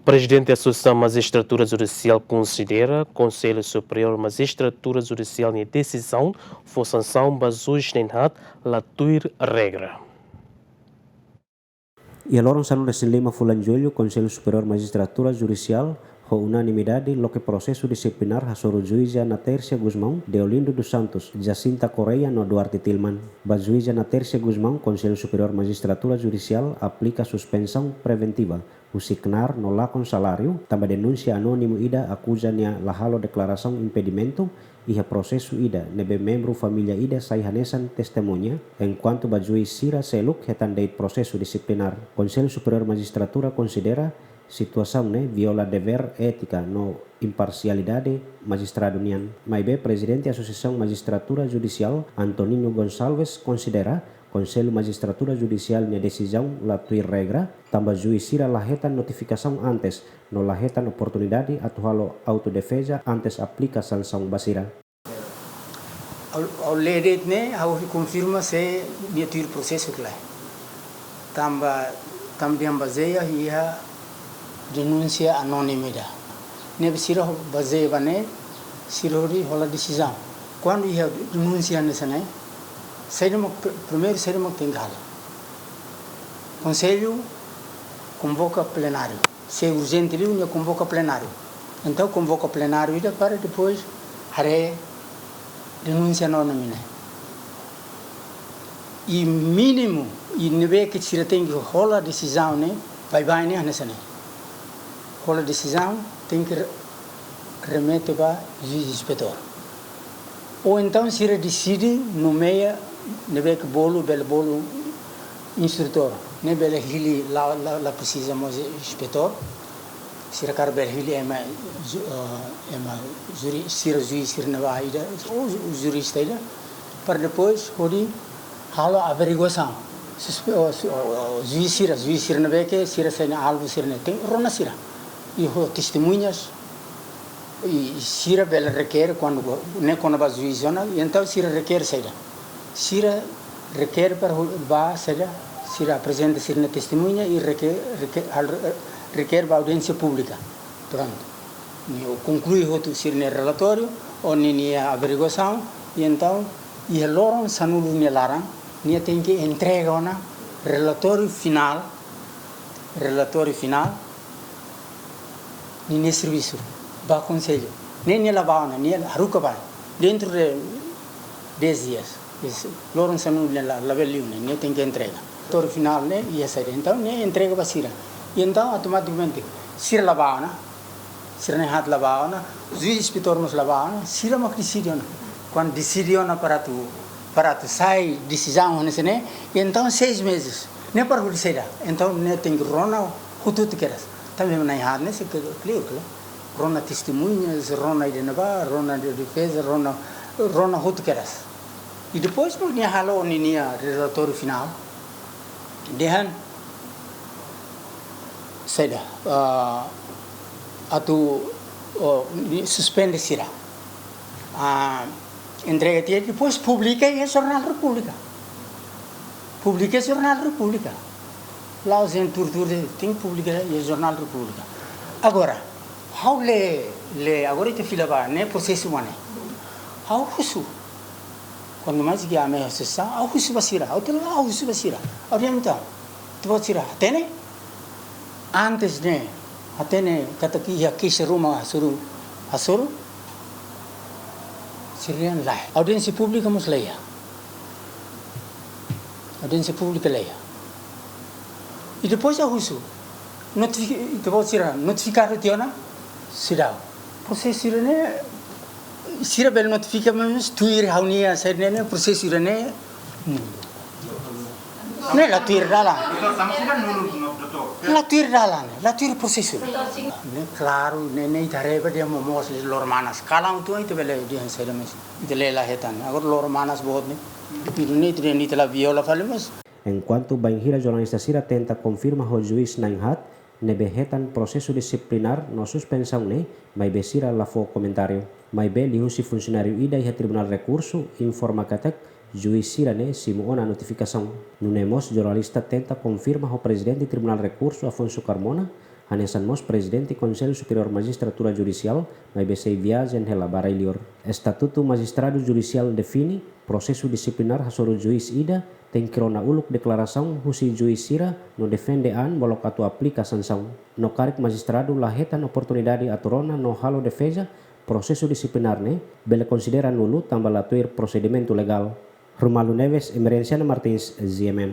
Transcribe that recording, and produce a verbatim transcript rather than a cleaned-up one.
Prezidente Asosiasaun Majistratura Judisiál konsidera Konsellu Superiór Majistratura Judisiál nia desizaun fó sansaun ba juís na'in-haat la tuir regra. Iha loron sanulu-resin-lima fulan Jullu, Konsellu Superiór Majistratura Judisiál ho unanimidade loke prosesu dixiplinár hasoru juíza Natércia Gusmão, Deolindo dos Santos, Jacinta Correia no Duarte Tilman. Ba juíza Natércia Gusmão, Konsellu Superiór Majistratura Judisiál aplika suspensaun preventiva husi knaar no lakon saláriu, tanba denúnsia anónimu ida akuza nia la halo deklarasaun impedimentu iha prosesu ida ne'ebé membru família ida sai hanesan testemuña, enkuantu ba juís sira seluk hetan de'it prosesu dixiplinár. Konsellu Superiór Majistratura konsidera situasaun ne'e viola devér étika no imparsialidade majistradu nian. Maibé Prezidente Asosiasaun Majistratura Judisiál, Antonino Gonçalves, konsidera Konsellu Majistratura Judisiál nia desizaun la tuir regra, tanba juís sira la hetan notifikasaun antes no la hetan oportunidade atu halo autodefeza antes aplika sansaun ba sira. Ha'u, ha'u lee de'it ne'e, ha'u konfirma se nia tuir prosesu ka lae. Tanba, tanba dehan bazeia iha denúnsia anónimu ida. Ne'ebé sira bazeia ba ne'e, sira hodi hola desizaun. Kuandu iha denúnsia hanesan ne'e, saida mak pr-, primeiru saida mak tenke halo? Konsellu konvoka plenáriu. Se urjente liu, nia konvoka plenáriu. Entaun, konvoka plenáriu ida para depois haree denúnsia anónimu ne'e. I mínimu, i ne'ebé ke sira tenke hola desizaun ne'e, baibain ne'e hanesan ne'e. Hola desizaun tenke re-, remete ba juís inspetór. Ou entaun sira deside nomeia ne'ebé ke bolu, bele bolu instrutór. Ne'e bele hili la, la, la presiza mós inspetór. Sira hakarak bele hili ema ju-, eh, ema juri-, sira juís sira ne'ebá ida, ou ju-, jurista ida. Para depois hodi halo averiguasaun. Suspe-, ou su-, ou, ou juís sira, juís sira ne'ebé ke sira sai ne'e alvu sira ne'e. Tenke rona sira. I ho testemuñas, i sira bele rekere kuandu go-, ne'e kona-ba juís ona, i entaun sira rekere saida? Sira rekere para ho-, ba saida, sira aprezenta sira-nia testemuña i reke-, reke-, hal-, rekere ba audiénsia públika. Prontu. Nia konklui hotu sira-nia relatóriu, ou ni-, nia averiguasaun, i entaun, iha loron sanulu nia laran, nia tenke entrega ona relatóriu finál, relatóriu finál ninia servisu ba konsellu. Ne'e nia la bá ona, nia haruka ba. Dentro de dez dias. Is-, loron sanulu nia la, labele liu ne'e, nia tenke entrega. Relatóriu finál ne'e iha saida. Entaun, nia entrega ba sira. I entaun, automatikamente, sira la bá ona. Sira na'in-haat la bá ona, juís inspetór mós la bá ona, sira mak deside ona. Kuandu deside ona para atu, para atu sai desizaun hanesan ne'e, i entaun seis meses. Ne'e para hodi saida? Entaun ne'e tenke rona hotu-hotu kedas. Tanba na'in-haat ne'e sei ke-, clear, clear. Rona testemuñas, rona ida-ne'ebá, rona de-, defeza, rona, rona hotu kedas. I depois mak nia halo ninia relatóriu finál. Dehan saida, ah, atu, oh, ni-, suspende sira. Ah, entrega tiha, depois publika iha Jornál Repúblika. Publika iha Jornál Repúblika. La'ós dehan tuur-tuur de'it, tenke publika iha Jornál Repúblika. Agora, ha'u lee, lee, agora ita fila ba, ne'e prosesu mak ne'e. Ha'u husu. Kuandu mai sigi ami asosiasaun, ha'u husu ba sira, ha'u tela ha'u husu ba sira. Ha'u dehan entaun, ita-boot sira hatene, antes ne'e, hatene katak iha keixa ruma hasoru, hasoru, sira dehan lae. Audiénsia públika mós la iha. Audiénsia públika la iha. I depois ha'u husu, notifi-, ita-boot sira notifikadu tiha ona? Seidauk. Prosesu sira-ne'e, sira bele notifika, mas tuir ha'u-nia saida ne'e, prosesu sira-ne'e, hmm, ne'e la tuir dalan. La tuir dalan, la tuir prosesu. Ne'e klaru, ne'e, ne'e ita haree ba dehan momoos lormanas. Kalan uitoan ita bele dehan saida, mas ita lee la hetan. Agora lormanas boot ne'e. Ita dehan ita la viola fali, mas. Enkuantu bainhira jornalista sira tenta konfirma ho juís na'in-haat ne'ebé hetan prosesu disiplinár no suspensaun ne'e, maibé sira la fó komentáriu. Maibé liuhusi funsionáriu ida iha Tribunál Rekursu informa katak juís sira-ne'e simu ona notifikasaun. Nune'e mós jornalista tenta konfirma ho Prezidente Tribunál Rekursu, Afonso Carmona, Hanesan mós Prezidente Konsellu Superiór Majistratura Judisiál, maibé sei viajen hela ba rai-liur. Estatutu Majistradu Judisiál define, prosesu disiplinár hasoru juís ida tenke rona uluk deklarasaun husi juís sira no defende an molok atu aplika sansaun. No karik majistradu la hetan oportunidade atu rona no halo defeza, prosesu disiplinár ne'e bele konsidera nulu tanba la tuir prosedimentu legál. Romualdo Neves, Emerenciana Martins, G M N.